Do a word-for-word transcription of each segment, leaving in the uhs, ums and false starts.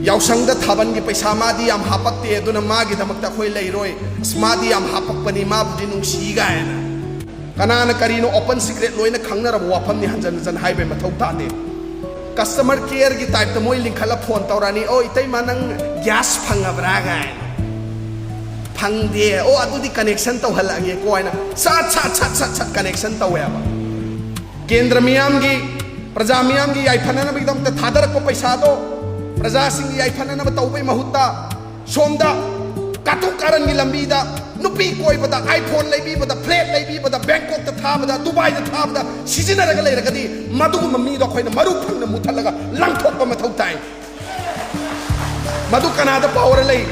ꯌꯥꯎꯁꯪꯗ ꯊꯥꯕꯜꯒꯤ ꯄꯩꯁꯥ ꯃꯥꯗꯤ ꯌꯥꯝ ꯍꯥꯄꯛꯇꯦ, ꯑꯗꯨꯅ ꯃꯥꯒꯤꯗꯃꯛꯇ ꯑꯩꯈꯣꯏ ꯂꯩꯔꯣꯏ, ꯑꯁ, ꯃꯥꯗꯤ ꯌꯥꯝ ꯍꯥꯄꯛꯄꯅꯤ, ꯃꯥꯕꯨꯗꯤ ꯅꯨꯡꯁꯤ ꯀꯥꯏꯅ꯫ ꯀꯅꯥꯅ ꯀꯔꯤꯅꯣ open secret ꯂꯣꯏꯅ ꯈꯪꯅꯔꯕ ꯋꯥꯐꯝꯅꯤ, ꯍꯟꯖꯟ ꯍꯟꯖꯟ ꯍꯥꯏꯕꯩ ꯃꯊꯧ ꯇꯥꯗꯦ꯫ Customer careꯒꯤ typeꯇ ꯃꯣꯏ ꯂꯤꯡꯈꯠꯂ phone ꯇꯧꯔꯛꯑꯅꯤ, "ꯑꯣ, ꯏꯇꯩꯃ, ꯅꯪ gas ꯐꯪꯉꯕ꯭ꯔꯥ?" ꯀꯥꯏꯅ꯫ "ꯐꯪꯗꯦ"꯫ "ꯑꯣ, ꯑꯗꯨꯗꯤ connection ꯇꯧꯍꯜꯂꯛꯑꯒꯦꯀꯣ" ꯍꯥꯏꯅ ꯁꯠ ꯁꯠ ꯁꯠ ꯁꯠ ꯁꯠ connection ꯇꯧꯋꯦꯕ꯫ ꯀꯦꯟꯗ꯭ꯔ ꯃꯤꯌꯥꯝꯒꯤ, ꯄ꯭ꯔꯖꯥ ꯃꯤꯌꯥꯝꯒꯤ ꯌꯥꯏꯐꯅꯅꯕꯒꯤꯗꯃꯛꯇ ꯊꯥꯗꯔꯛꯄ ꯄꯩꯁꯥꯗꯣ, ꯄ꯭ꯔꯖꯥꯁꯤꯡꯒꯤ ꯌꯥꯏꯐꯅꯅꯕ ꯇꯧꯕꯩ ꯃꯍꯨꯠꯇ, ꯁꯣꯝꯗ ꯀꯥꯇꯨ ꯀꯥꯔꯟꯒꯤ ꯂꯝꯕꯤꯗ ꯅꯨꯄꯤ ꯀꯣꯏꯕꯗ, iPhone ꯂꯩꯕꯤꯕꯗ, flat ꯂꯩꯕꯤꯕꯗ, Bangkokꯇ ꯊꯥꯕꯗ, ꯗꯨꯕꯥꯏꯗ ꯊꯥꯕꯗ ꯁꯤꯖꯤꯟꯅꯔꯒ ꯂꯩꯔꯒꯗꯤ, ꯃꯗꯨꯒꯨꯝꯕ ꯃꯤꯗꯣ ꯑꯩꯈꯣꯏꯅ ꯃꯔꯨ ꯐꯪꯅ ꯃꯨꯊꯠꯂꯒ ꯂꯪꯊꯣꯛꯄ ꯃꯊꯧ ꯇꯥꯏ꯫ ꯃꯗꯨ ꯀꯅꯥꯗ power ꯂꯩ?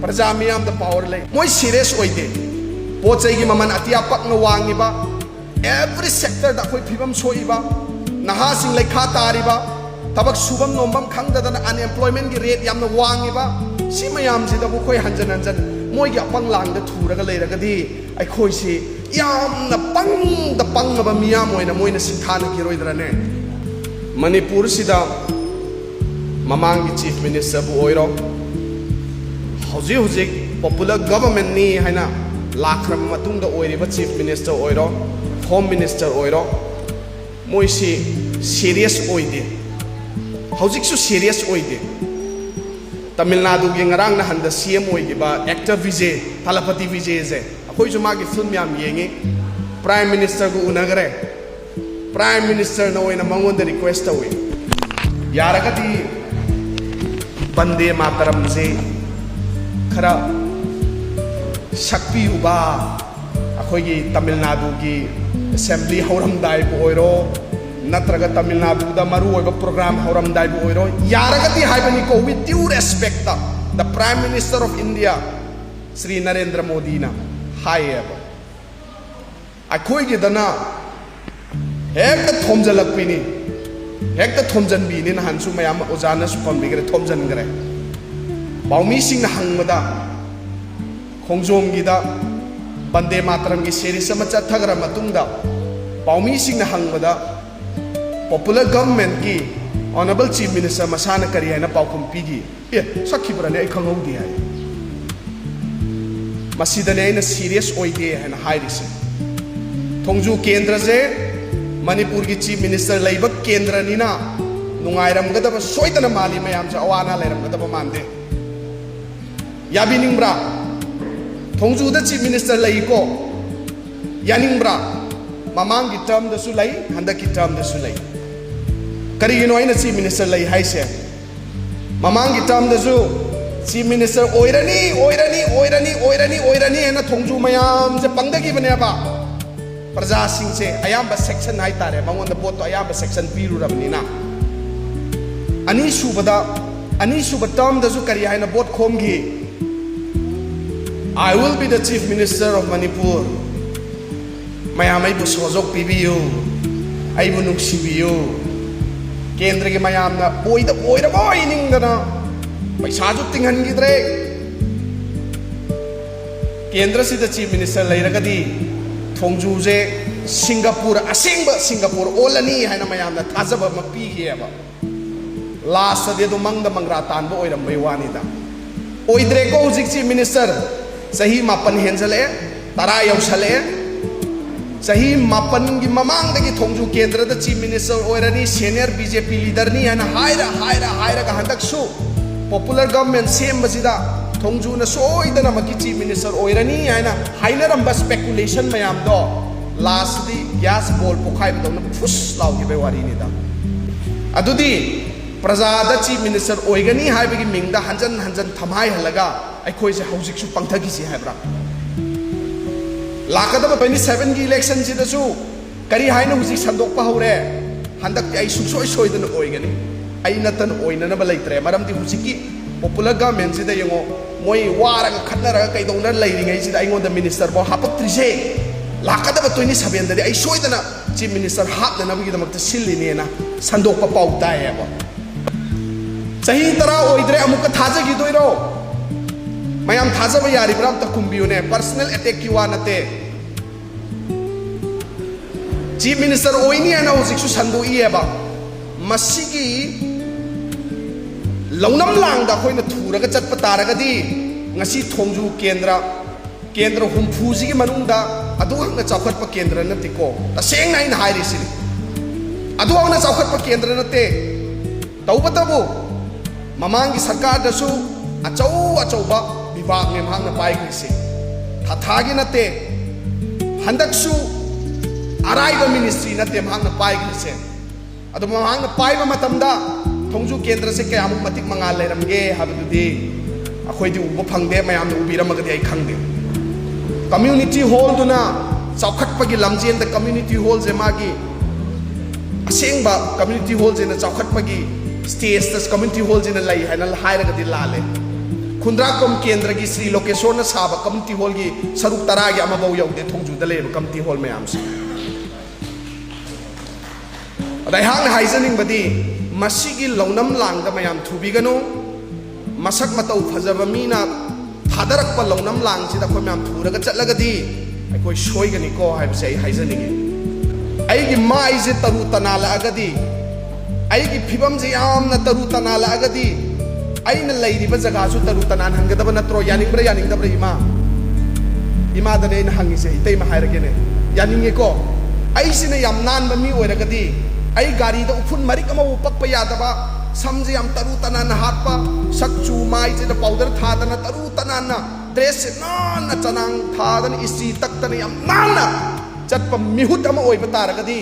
ꯄ꯭ꯔꯖꯥ ꯃꯤꯌꯥꯝꯗ power ꯂꯩ꯫ ꯃꯣꯏ serious ꯑꯣꯏꯗꯦ꯫ ꯄꯣꯠ ꯆꯩꯒꯤ ꯃꯃꯜ ꯑꯇꯤꯌꯥ ꯄꯛꯅ ꯋꯥꯡꯉꯤꯕ, every sectorꯗ ꯑꯩꯈꯣꯏ ꯐꯤꯕꯝ ꯁꯣꯛꯏꯕ, ꯅꯍꯥꯁꯤꯡ ꯂꯩꯈꯥ ꯇꯥꯔꯤꯕ, ꯊꯕꯛ ꯁꯨꯐꯝ ꯅꯣꯝꯐꯝ ꯈꯪꯗꯗꯅ unemploymentꯀꯤ rate ꯌꯥꯝꯅ ꯋꯥꯡꯉꯤꯕ, ꯁꯤ ꯃꯌꯥꯝꯁꯤꯗꯕꯨ ꯑꯩꯈꯣꯏ ꯍꯟꯖꯟ ꯍꯟꯖꯟ ꯃꯣꯏꯒꯤ ꯑꯄꯪ ꯂꯥꯡꯗ ꯊꯨꯔꯒ ꯂꯩꯔꯒꯗꯤ, ꯑꯩꯈꯣꯏꯁꯤ ꯌꯥꯝꯅ ꯄꯪꯗ ꯄꯪꯉꯕ ꯃꯤꯌꯥꯝ ꯑꯣꯏꯅ ꯃꯣꯏꯅ ꯁꯤꯡꯊꯥꯅꯈꯤꯔꯣꯏꯗ꯭ꯔꯅꯦ? ꯃꯅꯤꯄꯨꯔꯁꯤꯗ ꯃꯃꯥꯡꯒꯤ Chief Ministerꯕꯨ ꯑꯣꯏꯔꯣ, ꯍꯧꯖꯤꯛ ꯍꯧꯖꯤꯛ popular governmentꯅꯤ ꯍꯥꯏꯅ ꯂꯥꯛꯈ꯭ꯔꯕ ꯃꯇꯨꯡꯗ ꯑꯣꯏꯔꯤꯕ Chief Minister ꯑꯣꯏꯔꯣ, Home Minister ꯑꯣꯏꯔꯣ, ꯃꯣꯏꯁꯤ serious ꯑꯣꯏꯗꯦ꯫ ꯍꯧꯖꯤꯛꯁꯨ serious ꯑꯣꯏꯗꯦ꯫ ꯇꯥꯃꯤꯜ ꯅꯥꯗꯨꯒꯤ ꯉꯔꯥꯡ ꯅꯍꯥꯟꯗ CM ꯑꯣꯏꯈꯤꯕ actor ꯕꯤꯖꯦ, ꯊꯂꯄꯇꯤ ꯕꯤꯖꯦꯁꯦ, ꯑꯩꯈꯣꯏꯁꯨ ꯃꯥꯒꯤ film ꯌꯥꯝ ꯌꯦꯡꯉꯤ꯫ Prime Ministerꯒ ꯎꯅꯈ꯭ꯔꯦ꯫ Prime Ministerꯅ ꯑꯣꯏꯅ ꯃꯉꯣꯟꯗ request ꯇꯧꯏ, "ꯌꯥꯔꯒꯗꯤ ꯕꯟꯗꯦ ꯃꯥꯇꯔꯝꯁꯤ ꯈꯔ ꯁꯛꯄꯤꯌꯨꯕ, ꯑꯩꯈꯣꯏꯒꯤ ꯇꯥꯃꯤꯜ ꯅꯥꯗꯨꯒꯤ assembly ꯍꯧꯔꯝꯗꯥꯏꯕꯨ ꯑꯣꯏꯔꯣ, ꯅꯠꯇ꯭ꯔꯒ ꯇꯥꯃꯤꯜ ꯅꯥꯗꯨꯗ ꯃꯔꯨꯑꯣꯏꯕ program ꯍꯧꯔꯝꯗꯥꯏꯕꯨ ꯑꯣꯏꯔꯣ, ꯌꯥꯔꯒꯗꯤ" ꯍꯥꯏꯕꯅꯤꯀꯣ, "with due respect, the Prime Minister of India, Shri Narendra ꯃꯣꯗꯤꯅ" ꯍꯥꯏꯌꯦꯕ꯫ ꯑꯩꯈꯣꯏꯒꯤꯗꯅ ꯍꯦꯛꯇ ꯊꯣꯝꯖꯤꯜꯂꯛꯄꯤꯅꯤ, ꯍꯦꯛꯇ ꯊꯣꯝꯖꯤꯟꯕꯤꯅꯤ꯫ ꯅꯍꯥꯟꯁꯨ ꯃꯌꯥꯝ ꯑꯣꯖꯥꯅꯁꯨ ꯄꯟꯕꯤꯈ꯭ꯔꯦ, ꯊꯣꯝꯖꯤꯟꯈ꯭ꯔꯦ꯫ ꯄꯥꯎꯃꯤꯁꯤꯡꯅ ꯍꯪꯕꯗ, ꯈꯣꯡꯖꯣꯝꯒꯤꯗ ꯕꯟꯗꯦ ꯃꯥꯇꯔꯝꯒꯤ series ꯑꯃ ꯆꯠꯊꯈ꯭ꯔ ꯃꯇꯨꯡꯗ, ꯄꯥꯎꯃꯤꯁꯤꯡꯅ ꯍꯪꯕꯗ, popular governmentꯀꯤ Honourable Chief Minister ꯃꯁꯥꯅ ꯀꯔꯤ ꯍꯥꯏꯅ ꯄꯥꯎꯈꯨꯝ ꯄꯤꯈꯤ? ꯑꯦ, ꯁꯛꯈꯤꯕ꯭ꯔꯅꯦ? ꯑꯩ ꯈꯪꯍꯧꯗꯦ ꯍꯥꯏ꯫ ꯃꯁꯤꯗꯅꯦ ꯑꯩꯅ serious ꯑꯣꯏꯗꯦ ꯍꯥꯏꯅ ꯍꯥꯏꯔꯤꯁꯦ꯫ ꯊꯣꯡꯖꯨ ꯀꯦꯟꯗ꯭ꯔꯁꯦ ꯃꯅꯤꯄꯨꯔꯒꯤ Chief Minister ꯂꯩꯕ ꯀꯦꯟꯗ꯭ꯔꯅꯤꯅ ꯅꯨꯡꯉꯥꯏꯔꯝꯒꯗꯕ ꯁꯣꯏꯗꯅ ꯃꯥꯜꯂꯤ꯫ ꯃꯌꯥꯝꯁꯦ ꯑꯋꯥ ꯑꯅꯥ ꯂꯩꯔꯝꯒꯗꯕ ꯃꯥꯟꯗꯦ꯫ ꯌꯥꯕꯤꯅꯤꯡꯕ꯭ꯔꯥ? ꯊꯣꯡꯖꯨꯗ Chief Minister ꯂꯩꯀꯣ, ꯌꯥꯅꯤꯡꯕ꯭ꯔꯥ? ꯃꯃꯥꯡꯒꯤ termꯗꯁꯨ ꯂꯩ, ꯍꯟꯗꯛꯀꯤ termꯗꯁꯨ ꯂꯩ꯫ ꯀꯔꯤꯒꯤꯅꯣ ꯑꯩꯅ Chief Minister ꯂꯩ ꯍꯥꯏꯁꯦ? ꯃꯃꯥꯡꯒꯤ termꯗꯁꯨ Chief Minister ꯑꯣꯏꯔꯅꯤ, ꯑꯣꯏꯔꯅꯤ, ꯑꯣꯏꯔꯅꯤ, ꯑꯣꯏꯔꯅꯤ, ꯑꯣꯏꯔꯅꯤ ꯍꯥꯏꯅ ꯊꯣꯡꯖꯨ ꯃꯌꯥꯝꯁꯦ ꯄꯪꯊꯈꯤꯕꯅꯦꯕ꯫ ꯄ꯭ꯔꯖꯥꯁꯤꯡꯁꯦ ꯑꯌꯥꯝꯕ section ꯍꯥꯏꯇꯥꯔꯦ, ꯃꯉꯣꯟꯗ voteꯇꯣ ꯑꯌꯥꯝꯕ section ꯄꯤꯔꯨꯔꯕꯅꯤꯅ꯫ ꯑꯅꯤꯁꯨꯕꯗ, ꯑꯅꯤꯁꯨꯕ termꯗꯁꯨ ꯀꯔꯤ ꯍꯥꯏꯅ vote ꯈꯣꯝꯈꯤ? "I will be the Chief Minister of Manipur." ꯃꯌꯥꯝ ꯑꯩꯕꯨ ꯁꯣꯖꯣꯛ ꯄꯤꯕꯤꯌꯨ, ꯑꯩꯕꯨ ꯅꯨꯡꯁꯤꯕꯤꯌꯨ꯫ ꯀꯦꯟꯗ꯭ꯔꯒꯤ ꯃꯌꯥꯝꯅ ꯑꯣꯏꯗ ꯑꯣꯏꯔꯕꯣꯏ ꯅꯤꯡꯗꯅ ꯄꯩꯁꯥꯁꯨ ꯇꯤꯡꯍꯟꯈꯤꯗ꯭ꯔꯦ꯫ ꯀꯦꯟꯗ꯭ꯔꯁꯤꯗ Chief Minister ꯂꯩꯔꯒꯗꯤ ꯊꯣꯡꯖꯨꯁꯦ ꯁꯤꯡꯒꯥꯄꯨꯔ, ꯑꯁꯦꯡꯕ ꯁꯤꯡꯒꯥꯄꯨꯔ ꯑꯣꯜꯂꯅꯤ ꯍꯥꯏꯅ ꯃꯌꯥꯝꯅ ꯊꯥꯖꯕ ꯑꯃ ꯄꯤꯈꯤꯑꯕ꯫ Lastꯇꯗꯤ ꯑꯗꯨ ꯃꯪꯗ ꯃꯪꯒ꯭ꯔꯥ ꯇꯥꯟꯕ ꯑꯣꯏꯔꯝꯕꯩ ꯋꯥꯅꯤꯗ꯫ ꯑꯣꯏꯗ꯭ꯔꯦꯀꯣ ꯍꯧꯖꯤꯛ Chief Minister꯫ ꯆꯍꯤ ꯃꯥꯄꯟ ꯍꯦꯟꯖꯜꯂꯛꯑꯦ, ꯇꯔꯥ ꯌꯧꯁꯜꯂꯛꯑꯦ꯫ ꯆꯍꯤ ꯃꯥꯄꯟꯒꯤ ꯃꯃꯥꯡꯗꯒꯤ ꯊꯣꯡꯖꯨ ꯀꯦꯟꯗ꯭ꯔꯗ Chief Minister ꯑꯣꯏꯔꯅꯤ, senior BJP leaderꯅꯤ ꯍꯥꯏꯅ ꯍꯥꯏꯔ, ꯍꯥꯏꯔ, ꯍꯥꯏꯔꯒ ꯍꯟꯗꯛꯁꯨ popular government ꯁꯦꯝꯕꯁꯤꯗ ꯊꯣꯡꯖꯨꯅ ꯁꯣꯏꯗꯅꯃꯛꯀꯤ Chief Minister ꯑꯣꯏꯔꯅꯤ ꯍꯥꯏꯅ ꯍꯥꯏꯅꯔꯝꯕ speculation ꯃꯌꯥꯝꯗꯣ lastꯇꯗꯤ gas ball ꯄꯣꯈꯥꯏꯕꯗꯧꯅ ꯐꯨꯁ ꯂꯥꯎꯈꯤꯕꯩ ꯋꯥꯔꯤꯅꯤꯗ꯫ ꯑꯗꯨꯗꯤ ꯄ꯭ꯔꯖꯥꯗ Chief Minister ꯑꯣꯏꯒꯅꯤ ꯍꯥꯏꯕꯒꯤ ꯃꯤꯡꯗ ꯍꯟꯖꯟ ꯍꯟꯖꯟ ꯊꯝꯍꯥꯏꯍꯜꯂꯒ ꯑꯩꯈꯣꯏꯁꯦ ꯍꯧꯖꯤꯛꯁꯨ ꯄꯪꯊꯈꯤꯁꯤ ꯍꯥꯏꯕ꯭ꯔꯥ? ꯂꯥꯛꯀꯗꯕ twenty sevenꯒꯤ electionꯁꯤꯗꯁꯨ ꯀꯔꯤ ꯍꯥꯏꯅ ꯍꯧꯖꯤꯛ ꯁꯟꯗꯣꯛꯄ ꯍꯧꯔꯦ? "ꯍꯟꯗꯛꯇꯤ ꯑꯩ ꯁꯨꯡꯁꯣꯏ ꯁꯣꯏꯗꯅ ꯑꯣꯏꯒꯅꯤ, ꯑꯩ ꯅꯠꯇꯅ ꯑꯣꯏꯅꯅꯕ ꯂꯩꯇ꯭ꯔꯦ"꯫ ꯃꯔꯝꯗꯤ ꯍꯧꯖꯤꯛꯀꯤ popular governmentꯁꯤꯗ ꯌꯦꯡꯉꯣ, ꯃꯣꯏ ꯋꯥꯔꯒ ꯈꯠꯅꯔꯒ ꯀꯩꯗꯧꯅ ꯂꯩꯔꯤꯉꯩꯁꯤꯗ ꯑꯩꯉꯣꯟꯗ ministerꯐꯥꯎ ꯍꯥꯄꯛꯇ꯭ꯔꯤꯁꯦ ꯂꯥꯛꯀꯗꯕ twenty sevenꯗꯗꯤ ꯑꯩ ꯁꯣꯏꯗꯅ Chief Minister ꯍꯥꯞꯅꯅꯕꯒꯤꯗꯃꯛꯇ ꯁꯤꯜꯂꯤꯅꯦꯅ ꯁꯟꯗꯣꯛꯄ ꯄꯥꯎ ꯇꯥꯏꯌꯦꯕ꯫ ꯆꯍꯤ ꯇꯔꯥ ꯑꯣꯏꯗ꯭ꯔꯦ, ꯑꯃꯨꯛꯀ ꯊꯥꯖꯈꯤꯗꯣꯏꯔꯣ? ꯃꯌꯥꯝ ꯊꯥꯖꯕ ꯌꯥꯔꯤꯕ꯭ꯔꯥ? ꯑꯝꯇ ꯈꯨꯝꯕꯤꯌꯨꯅꯦ꯫ Personal attackꯀꯤ ꯋꯥ ꯅꯠꯇꯦ꯫ Chief Minister ꯑꯣꯏꯅꯤ ꯍꯥꯏꯅ ꯍꯧꯖꯤꯛꯁꯨ ꯁꯟꯗꯣꯛꯏꯑꯕ꯫ ꯃꯁꯤꯒꯤ ꯂꯧꯅꯝ ꯂꯥꯡꯗ ꯑꯩꯈꯣꯏꯅ ꯊꯨꯔꯒ ꯆꯠꯄ ꯇꯥꯔꯒꯗꯤ, ꯉꯁꯤ ꯊꯣꯡꯖꯨ ꯀꯦꯟꯗ꯭ꯔ, ꯀꯦꯟꯗ꯭ꯔ ꯍꯨꯝꯐꯨꯁꯤꯒꯤ ꯃꯅꯨꯡꯗ ꯑꯗꯨꯈꯛꯅ ꯆꯥꯎꯈꯠꯄ ꯀꯦꯟꯗ꯭ꯔ ꯅꯠꯇꯦꯀꯣ꯫ ꯇꯁꯦꯡꯅ ꯑꯩꯅ ꯍꯥꯏꯔꯤꯁꯤꯅꯤ, ꯑꯗꯨꯈꯛꯅ ꯆꯥꯎꯈꯠꯄ ꯀꯦꯟꯗ꯭ꯔ ꯅꯠꯇꯦ꯫ ꯇꯧꯕꯇꯕꯨ ꯃꯃꯥꯡꯒꯤ ꯁꯔꯀꯥꯔꯗꯁꯨ ꯑꯆꯧ ꯑꯆꯧꯕ ꯕꯤꯚꯥꯒꯅꯦ ꯃꯍꯥꯛꯅ ꯄꯥꯏꯈ꯭ꯔꯤꯁꯦ꯫ ꯊꯥꯊꯥꯒꯤ ꯅꯠꯇꯦ, ꯍꯟꯗꯛꯁꯨ ꯑꯔꯥꯏꯕ ꯃꯤꯅꯤꯁꯇ꯭ꯔꯤ ꯅꯠꯇꯦ ꯃꯍꯥꯛꯅ ꯄꯥꯏꯈ꯭ꯔꯤꯁꯦ꯫ ꯑꯗꯣ ꯃꯍꯥꯛꯅ ꯄꯥꯏꯕ ꯃꯇꯝꯗ ꯊꯣꯡꯖꯨ ꯀꯦꯟꯗ꯭ꯔꯁꯦ ꯀꯌꯥꯃꯨꯛ ꯃꯇꯤꯛ ꯃꯉꯥꯜ ꯂꯩꯔꯝꯒꯦ ꯍꯥꯏꯕꯗꯨꯗꯤ ꯑꯩꯈꯣꯏꯗꯤ ꯎꯕ ꯐꯪꯗꯦ, ꯃꯌꯥꯝꯅ ꯎꯕꯤꯔꯝꯃꯒꯗꯤ ꯑꯩ ꯈꯪꯗꯦ꯫ ꯀꯝꯃ꯭ꯌꯨꯅꯤꯇꯤ ꯍꯣꯜꯗꯨꯅ ꯆꯥꯎꯈꯠꯄꯒꯤ ꯂꯝꯖꯦꯟꯗ, ꯀꯝꯃ꯭ꯌꯨꯅꯤꯇꯤ ꯍꯣꯜꯁꯦ ꯃꯥꯒꯤ ꯑꯁꯦꯡꯕ ꯀꯝꯃ꯭ꯌꯨꯅꯤꯇꯤ ꯍꯣꯜꯁꯤꯅ ꯆꯥꯎꯈꯠꯄꯒꯤ ꯁ꯭ꯇꯦꯖꯇ ꯀꯝꯃ꯭ꯌꯨꯅꯤꯇꯤ ꯍꯣꯜꯁꯤꯅ ꯂꯩ ꯍꯥꯏꯅ ꯍꯥꯏꯔꯒꯗꯤ ꯂꯥꯜꯂꯦ꯫ ꯈꯨꯟꯗ꯭ꯔꯥꯛꯄꯝ ꯀꯦꯟꯗ꯭ꯔꯒꯤ ꯁ꯭ꯔꯤ ꯂꯣꯀꯦꯁꯣꯔꯅ ꯁꯥꯕ ꯀꯝꯃ꯭ꯌꯨꯅꯤꯇꯤ ꯍꯣꯜꯒꯤ ꯁꯔꯨꯛ ꯇꯔꯥꯒꯤ ꯑꯃꯐꯥꯎ ꯌꯧꯗꯦ ꯊꯣꯡꯖꯨꯗ ꯂꯩꯔꯤꯕ ꯀꯝꯃ꯭ꯌꯨꯅꯤꯇꯤ ꯍꯣꯜ ꯃꯌꯥꯝꯁꯦ꯫ ꯑꯗ ꯑꯩꯍꯥꯛꯅ ꯍꯥꯏꯖꯅꯤꯡꯕꯗꯤ, ꯃꯁꯤꯒꯤ ꯂꯧꯅꯝ ꯂꯥꯡꯗ ꯃꯌꯥꯝ ꯊꯨꯕꯤꯒꯅꯨ꯫ ꯃꯁꯛ ꯃꯇꯧ ꯐꯖꯕ ꯃꯤꯅ ꯊꯥꯗꯔꯛꯄ ꯂꯧꯅꯝ ꯂꯥꯡꯁꯤꯗ ꯑꯩꯈꯣꯏ ꯃꯌꯥꯝ ꯊꯨꯔꯒ ꯆꯠꯂꯒꯗꯤ ꯑꯩꯈꯣꯏ ꯁꯣꯏꯒꯅꯤꯀꯣ ꯍꯥꯏꯕꯁꯦ ꯑꯩ ꯍꯥꯏꯖꯅꯤꯡꯉꯤ꯫ ꯑꯩꯒꯤ ꯃꯥꯏꯁꯦ ꯇꯔꯨ ꯇꯅꯥꯜꯂꯛꯑꯒꯗꯤ, ꯑꯩꯒꯤ ꯐꯤꯕꯝꯁꯦ ꯌꯥꯝꯅ ꯇꯔꯨ ꯇꯅꯥꯜꯂꯛꯑꯒꯗꯤ, ꯑꯩꯅ ꯂꯩꯔꯤꯕ ꯖꯒꯥꯁꯨ ꯇꯔꯨ ꯇꯅꯥꯟꯍꯟꯒꯗꯕ ꯅꯠꯇ꯭ꯔꯣ? ꯌꯥꯅꯤꯡꯕ꯭ꯔꯥ ꯌꯥꯅꯤꯡꯗꯕ꯭ꯔꯥ, ꯏꯃꯥ? ꯏꯃꯥꯗꯅꯦ ꯑꯩꯅ ꯍꯪꯉꯤꯁꯦ, ꯏꯇꯩꯃ ꯍꯥꯏꯔꯒꯦꯅꯦ꯫ ꯌꯥꯅꯤꯡꯉꯦꯀꯣ? ꯑꯩꯁꯤꯅ ꯌꯥꯝ ꯅꯥꯟꯕ ꯃꯤ ꯑꯣꯏꯔꯒꯗꯤ, ꯑꯩ ꯒꯥꯔꯤꯗ ꯎꯐꯨꯟ ꯃꯔꯤꯛ ꯑꯃꯕꯨ ꯄꯛꯄ ꯌꯥꯗꯕ, ꯁꯝꯁꯦ ꯌꯥꯝ ꯇꯔꯨ ꯇꯅꯥꯟꯅ ꯍꯥꯠꯄ, ꯁꯛ ꯆꯨ ꯃꯥꯏꯁꯤꯗ ꯄꯥꯎꯗꯔ ꯊꯥꯗꯅ ꯇꯔꯨ ꯇꯅꯥꯟꯅ, ꯗ꯭ꯔꯦꯁꯁꯦ ꯅꯥꯟꯅ ꯆꯅꯥꯡ ꯊꯥꯗꯅ ꯏꯁꯇ꯭ꯔꯤ ꯇꯛꯇꯅ ꯌꯥꯝ ꯅꯥꯟꯅ ꯆꯠꯄ ꯃꯤꯍꯨꯠ ꯑꯃ ꯑꯣꯏꯕ ꯇꯥꯔꯒꯗꯤ,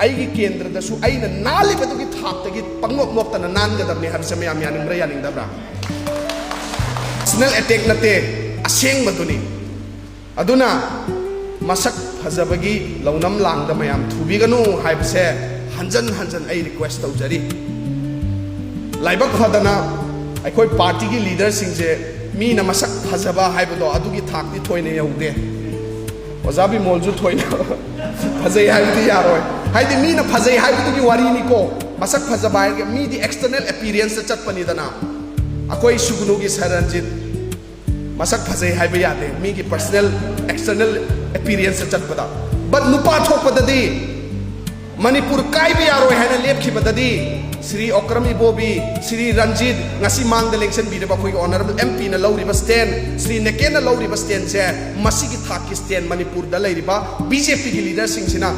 ꯑꯩꯒꯤ ꯀꯦꯟꯗ꯭ꯔꯗꯁꯨ ꯑꯩꯅ ꯅꯥꯜꯂꯤꯕꯗꯨꯒꯤ ꯊꯥꯛꯇꯒꯤ ꯄꯪꯅꯣꯞ ꯅꯣꯞꯇꯅ ꯅꯥꯟꯒꯗꯕꯅꯤ ꯍꯥꯏꯕꯁꯦ ꯃꯌꯥꯝ ꯌꯥꯅꯤꯡꯕ꯭ꯔꯥ ꯌꯥꯅꯤꯡꯗꯕ꯭ꯔꯥ? ꯄꯔꯁꯅꯦꯜ ꯑꯦꯇꯦꯛ ꯅꯠꯇꯦ, ꯑꯁꯦꯡꯕꯗꯨꯅꯤ꯫ ꯑꯗꯨꯅ ꯃꯁꯛ ꯐꯖꯕꯒꯤ ꯂꯧꯅꯝ ꯂꯥꯡꯗ ꯃꯌꯥꯝ ꯊꯨꯕꯤꯒꯅꯨ ꯍꯥꯏꯕꯁꯦ ꯍꯟꯖꯟ ꯍꯟꯖꯟ ꯑꯩ ꯔꯤꯀ꯭ꯋꯦꯁ ꯇꯧꯖꯔꯤ꯫ ꯂꯥꯏꯕꯛ ꯐꯗꯅ ꯑꯩꯈꯣꯏ ꯄꯥꯔꯇꯤꯒꯤ ꯂꯤꯗꯔꯁꯤꯡꯁꯦ ꯃꯤꯅ ꯃꯁꯛ ꯐꯖꯕ ꯍꯥꯏꯕꯗꯣ ꯑꯗꯨꯒꯤ ꯊꯥꯛꯇꯤ ꯊꯣꯏꯅ ꯌꯧꯗꯦ꯫ ꯑꯣꯖꯥ ꯕꯤꯃꯣꯜꯁꯨ ꯊꯣꯏꯅ ꯐꯖꯩ ꯍꯥꯏꯕꯗꯤ ꯌꯥꯔꯣꯏ꯫ ꯍꯥꯏꯗꯤ ꯃꯤꯅ ꯐꯖꯩ ꯍꯥꯏꯕꯗꯨꯒꯤ ꯋꯥꯔꯤꯅꯤꯀꯣ꯫ ꯃꯁꯛ ꯐꯖꯕ ꯍꯥꯏꯔꯒ ꯃꯤꯗꯤ ꯑꯦꯛꯁꯇꯔꯅꯦꯜ ꯑꯦꯄꯤꯌꯔꯦꯟꯁꯇ ꯆꯠꯄꯅꯤꯗꯅ꯫ ꯑꯩꯈꯣꯏ ꯁꯨꯒꯅꯨꯒꯤ ꯁꯥꯔ ꯔꯟꯖꯤꯠ ꯃꯁꯛ ꯐꯖꯩ ꯍꯥꯏꯕ ꯌꯥꯗꯦ, ꯃꯤꯒꯤ ꯄꯔꯁꯅꯦꯜ ꯑꯦꯛꯁꯇꯔꯅꯦꯜ ꯑꯦꯄꯤꯌꯔꯦꯟꯁꯇ ꯆꯠꯄꯗ꯫ ꯕꯠ ꯅꯨꯄꯥ ꯊꯣꯛꯄꯗꯗꯤ ꯃꯅꯤꯄꯨꯔ ꯀꯥꯏꯕ ꯌꯥꯔꯣꯏ ꯍꯥꯏꯅ ꯂꯦꯞꯈꯤꯕꯗꯗꯤ, ꯁ꯭ꯔꯤ ꯑꯣꯀ꯭ꯔꯝ ꯏꯕꯣꯕꯤ, ꯁ꯭ꯔꯤ ꯔꯟꯖꯤꯠ, ꯉꯁꯤ ꯃꯥꯡꯗ ꯂꯦꯡꯁꯤꯟꯕꯤꯔꯤꯕ ꯑꯩꯈꯣꯏꯒꯤ honourable M Pꯅ ꯂꯧꯔꯤꯕ stand, ꯁ꯭ꯔꯤ ꯅꯦꯀꯦꯟꯅ ꯂꯧꯔꯤꯕ standꯁꯦ, ꯃꯁꯤꯒꯤ ꯊꯥꯛꯀꯤ stand ꯃꯅꯤꯄꯨꯔꯗ ꯂꯩꯔꯤꯕ BJPꯒꯤ leaderꯁꯤꯡꯁꯤꯅ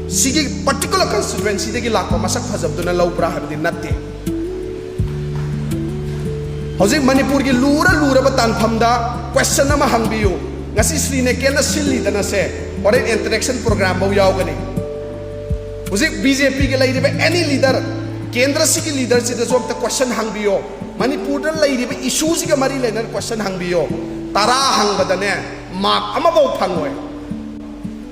ꯁꯤꯒꯤ particular constituencyꯗꯒꯤ ꯂꯥꯛꯄ ꯃꯁꯛ ꯐꯖꯕꯗꯨꯅ ꯂꯧꯕ꯭ꯔꯥ ꯍꯥꯏꯕꯗꯤ ꯅꯠꯇꯦ꯫ ꯍꯧꯖꯤꯛ ꯃꯅꯤꯄꯨꯔꯒꯤ ꯂꯨꯔ ꯂꯨꯔꯕ ꯇꯥꯟꯐꯝꯗ question ꯑꯃ ꯍꯪꯕꯤꯌꯨ꯫ ꯉꯁꯤ ꯁ꯭ꯔꯤ ꯅꯦꯀꯦꯟꯅ ꯁꯤꯜꯂꯤꯗꯅꯁꯦ, ꯍꯣꯔꯦꯟ interaction program ꯐꯥꯎ ꯌꯥꯎꯒꯅꯤ꯫ ꯍꯧꯖꯤꯛ BJPꯒꯤ ꯂꯩꯔꯤꯕ any leader, ꯀꯦꯟꯗ꯭ꯔꯁꯤꯒꯤ leaderꯁꯤꯗꯁꯨ ꯑꯝꯇ question ꯍꯪꯕꯤꯌꯣ꯫ ꯃꯅꯤꯄꯨꯔꯗ ꯂꯩꯔꯤꯕ issueꯁꯤꯒ ꯃꯔꯤ ꯂꯩꯅꯅ question ꯍꯪꯕꯤꯌꯣ꯫ ꯇꯔꯥ ꯍꯪꯕꯗꯅꯦ, mark ꯑꯃꯐꯥꯎ ꯐꯪꯉꯣꯏ꯫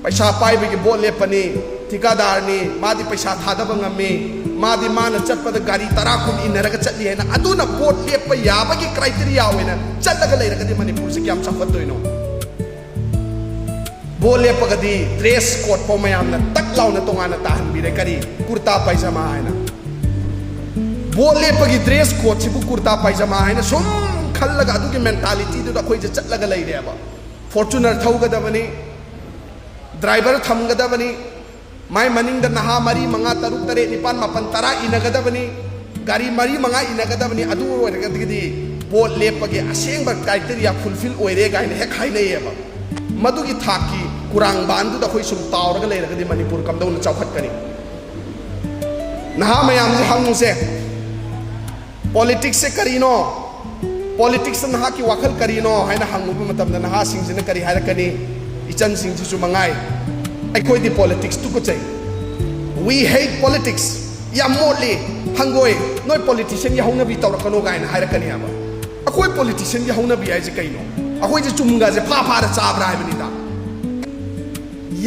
ꯄꯩꯁꯥ ꯄꯥꯏꯕꯒꯤ vote ꯂꯦꯞꯄꯅꯤ, ꯊꯤꯀꯥꯗꯥꯔꯅꯤ, ꯃꯥꯗꯤ ꯄꯩꯁꯥ ꯊꯥꯗꯕ ꯉꯝꯃꯤ, ꯃꯥꯗꯤ ꯃꯥꯅ ꯆꯠꯄꯗ ꯒꯥꯔꯤ ꯇꯔꯥ ꯀꯨꯟ ꯏꯟꯅꯔꯒ ꯆꯠꯂꯤ ꯍꯥꯏꯅ, ꯑꯗꯨꯅ vote ꯂꯦꯞꯄ ꯌꯥꯕꯒꯤ criteria ꯑꯣꯏꯅ ꯆꯠꯂꯒ ꯂꯩꯔꯒꯗꯤ ꯃꯅꯤꯄꯨꯔꯁꯤ ꯀꯌꯥꯝ ꯆꯥꯎꯈꯠꯇꯣꯏꯅꯣ? Vote ꯂꯦꯞꯄꯒꯗꯤ dress code ꯐꯥꯎ ꯃꯌꯥꯝꯅ ꯇꯛ ꯂꯥꯎꯅ ꯇꯣꯉꯥꯟꯅ ꯇꯥꯍꯟꯕꯤꯔꯦ꯫ ꯀꯔꯤ? ꯀꯨꯔꯇꯥ ꯄꯥꯏꯖꯃꯥ ꯍꯥꯏꯅ꯫ Vote ꯂꯦꯞꯄꯒꯤ dress codeꯁꯤꯕꯨ ꯀꯨꯔꯇꯥ ꯄꯥꯏꯖꯃꯥ ꯍꯥꯏꯅ ꯁꯨꯝ ꯈꯜꯂꯒ ꯑꯗꯨꯒꯤ mentalityꯗꯨꯗ ꯑꯩꯈꯣꯏꯁꯦ ꯆꯠꯂꯒ ꯂꯩꯔꯦꯕ꯫ Fortuner ꯊꯧꯒꯗꯕꯅꯤ, driver ꯊꯝꯒꯗꯕꯅꯤ, ꯃꯥꯏ ꯃꯅꯤꯡꯗ ꯅꯍꯥ ꯃꯔꯤ, ꯃꯉꯥ, ꯇꯔꯨꯛ, ꯇꯔꯦꯠ, ꯅꯤꯄꯥꯟ, ꯃꯥꯄꯟ, ꯇꯔꯥ ꯏꯟꯅꯒꯗꯕꯅꯤ, ꯒꯥꯔꯤ ꯃꯔꯤ, ꯃꯉꯥ ꯏꯟꯅꯒꯗꯕꯅꯤ꯫ ꯑꯗꯨ ꯑꯣꯏꯔꯒꯗꯤ vote ꯂꯦꯞꯄꯒꯤ ꯑꯁꯦꯡꯕ criteria fulfill ꯑꯣꯏꯔꯦ ꯀꯥꯏꯅ ꯍꯦꯛ ꯍꯥꯏꯅꯩꯌꯦꯕ꯫ ꯃꯗꯨꯒꯤ ꯊꯥꯛꯀꯤ ꯀꯨꯔꯥꯡꯕꯥꯟꯗꯨꯗ ꯑꯩꯈꯣꯏ ꯁꯨꯝ ꯇꯥꯎꯔꯒ ꯂꯩꯔꯒꯗꯤ ꯃꯅꯤꯄꯨꯔ ꯀꯝꯗꯧꯅ ꯆꯥꯎꯈꯠꯀꯅꯤ? ꯅꯍꯥ ꯃꯌꯥꯝꯁꯦ ꯍꯪꯉꯨꯁꯦ, politicsꯁꯦ ꯀꯔꯤꯅꯣ? Politicsꯇ ꯅꯍꯥꯛꯀꯤ ꯋꯥꯈꯜ ꯀꯔꯤꯅꯣ ꯍꯥꯏꯅ ꯍꯪꯉꯨꯕ ꯃꯇꯝꯗ ꯅꯍꯥꯁꯤꯡꯁꯤꯅ ꯀꯔꯤ ꯍꯥꯏꯔꯛꯀꯅꯤ? ꯏꯆꯟꯁꯤꯡꯁꯤꯁꯨ ꯃꯉꯥꯏ, "ꯑꯩꯈꯣꯏꯗꯤ politics ꯇꯨꯀꯠꯆꯩ꯫ We hate politics꯫ ꯌꯥꯝ ꯃꯣꯠꯂꯤ, ꯍꯪꯒꯣꯏ, ꯅꯣꯏ politicianꯒꯤ ꯍꯧꯅꯕꯤ ꯇꯧꯔꯛꯀꯅꯣ" ꯀꯥꯏꯅ ꯍꯥꯏꯔꯛꯀꯅꯤ ꯍꯥꯏꯕ꯫ ꯑꯩꯈꯣꯏ politicianꯒꯤ ꯍꯧꯅꯕꯤ ꯍꯥꯏꯁꯦ ꯀꯩꯅꯣ? ꯑꯩꯈꯣꯏꯁꯦ ꯆꯨꯝꯒꯁꯦ ꯐꯥ ꯐꯥꯔ ꯆꯥꯕ꯭ꯔꯥ ꯍꯥꯏꯕꯅꯤꯗ꯫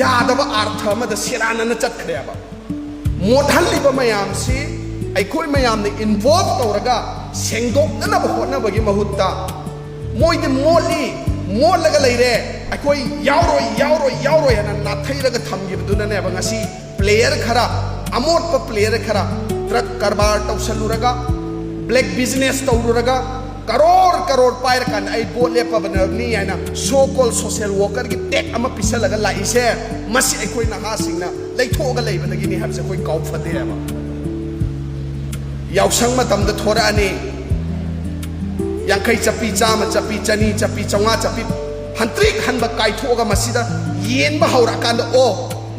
ꯌꯥꯗꯕ ꯑꯥꯔꯊ ꯑꯃꯗ ꯁꯦꯔꯥꯟꯅꯅ ꯆꯠꯈ꯭ꯔꯦꯕ꯫ ꯃꯣꯠꯍꯜꯂꯤꯕ ꯃꯌꯥꯝꯁꯤ ꯑꯩꯈꯣꯏ ꯃꯌꯥꯝꯅ involve ꯇꯧꯔꯒ ꯁꯦꯡꯗꯣꯛꯅꯅꯕ ꯍꯣꯠꯅꯕꯒꯤ ꯃꯍꯨꯠꯇ, "ꯃꯣꯏꯗꯤ ꯃꯣꯠꯂꯤ, ꯃꯣꯠꯂꯒ ꯂꯩꯔꯦ, ꯑꯩꯈꯣꯏ ꯌꯥꯎꯔꯣꯏ, ꯌꯥꯎꯔꯣꯏ, ꯌꯥꯎꯔꯣꯏ" ꯍꯥꯏꯅ ꯅꯥꯊꯩꯔꯒ ꯊꯝꯈꯤꯕꯗꯨꯅꯅꯦꯕ ꯉꯁꯤ player ꯈꯔ, ꯑꯃꯣꯠꯄ player ꯈꯔ drug ꯀꯔꯕꯥꯔ ꯇꯧꯁꯜꯂꯨꯔꯒ, black business ꯇꯧꯔꯨꯔꯒ, ꯀꯔꯣꯔ ꯀꯔꯣꯔ ꯄꯥꯏꯔꯀꯥꯟꯗ ꯑꯩ ꯚꯣꯠ ꯂꯦꯞꯄꯕꯅꯤ ꯍꯥꯏꯅ so called social workerꯒꯤ ꯇꯦꯛ ꯑꯃ ꯄꯤꯁꯜꯂꯒ ꯂꯥꯛꯏꯁꯦ, ꯃꯁꯤ ꯑꯩꯈꯣꯏ ꯅꯍꯥꯁꯤꯡꯅ ꯂꯩꯊꯣꯛꯑꯒ ꯂꯩꯕꯗꯒꯤꯅꯤ ꯍꯥꯏꯕꯁꯦ ꯑꯩꯈꯣꯏ ꯀꯥꯎꯐꯗꯦꯕ꯫ ꯌꯥꯎꯁꯪ ꯃꯇꯝꯗ ꯊꯣꯔꯛꯑꯅꯤ, ꯌꯥꯡꯈꯩ ꯆꯞꯄꯤ, ꯆꯥꯝꯃ ꯆꯞꯄꯤ, ꯆꯅꯤ ꯆꯞꯄꯤ, ꯆꯥꯝꯃꯉꯥ ꯆꯞꯄꯤ, ꯍꯟꯇ꯭ꯔꯤꯛ ꯍꯟꯕ ꯀꯥꯏꯊꯣꯛꯑꯒ ꯃꯁꯤꯗ ꯌꯦꯟꯕ ꯍꯧꯔꯛꯑꯀꯥꯟꯗ, ꯑꯣ,